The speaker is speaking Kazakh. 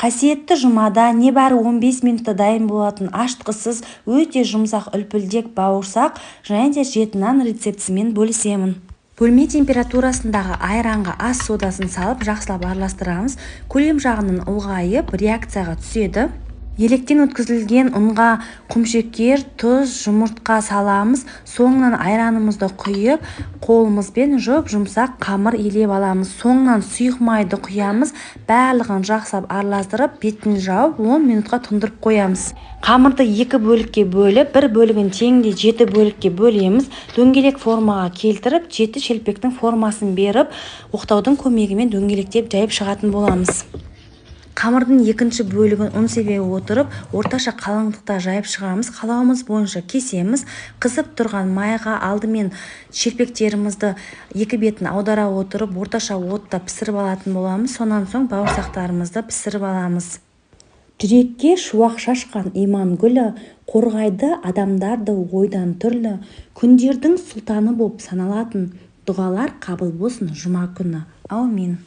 Қасиетті жұмада небәрі 15 минутта дайын болатын ашытқысыз, өте жұмсақ үлпілдек бауырсақ және де жеті нан рецептісімен бөлісемін. Бөлме температурасындағы айранға ас содасын салып, жақсылап араластырамыз. Көлем жағынан ұлғайып, реакцияға түседі. Електен өткізілген ұнға құмшекер, тұз, жұмыртқа саламыз. Соңынан айранымызды құйып, қолымызбен жұп-жұмсақ қамыр илеп аламыз. Соңынан сұйық майды құямыз. Барлығын жақсылап араластырып, бетін жауып, 10 минутқа тұндырып қоямыз. Қамырды екі бөлікке бөліп, бір бөлігін теңдей 7 бөлікке бөлеміз. Дөңгелек формаға келтіріп, 7 шелпектің формасын беріп, оқтаудың көмегімен дөңгелектеп жайып шығатын боламыз. Қамырдың екінші бөлігін ұн себе отырып, орташа қалыңдықта жайып шығамыз. Қалауымыз бойынша кесеміз. Қызып тұрған майға алдымен шелпектерімізді екі бетін аудара отырып, орташа отта пісіріп алатын боламыз. Сонан соң бауырсақтарымызды пісіріп аламыз. Жүрекке шуақ шашқан иман гүлі, қорғайды адамдарды ойдан түрлі. Күндердің сұлтаны боп саналатын, дұғалар қабыл болсын жұма күні. Әумин.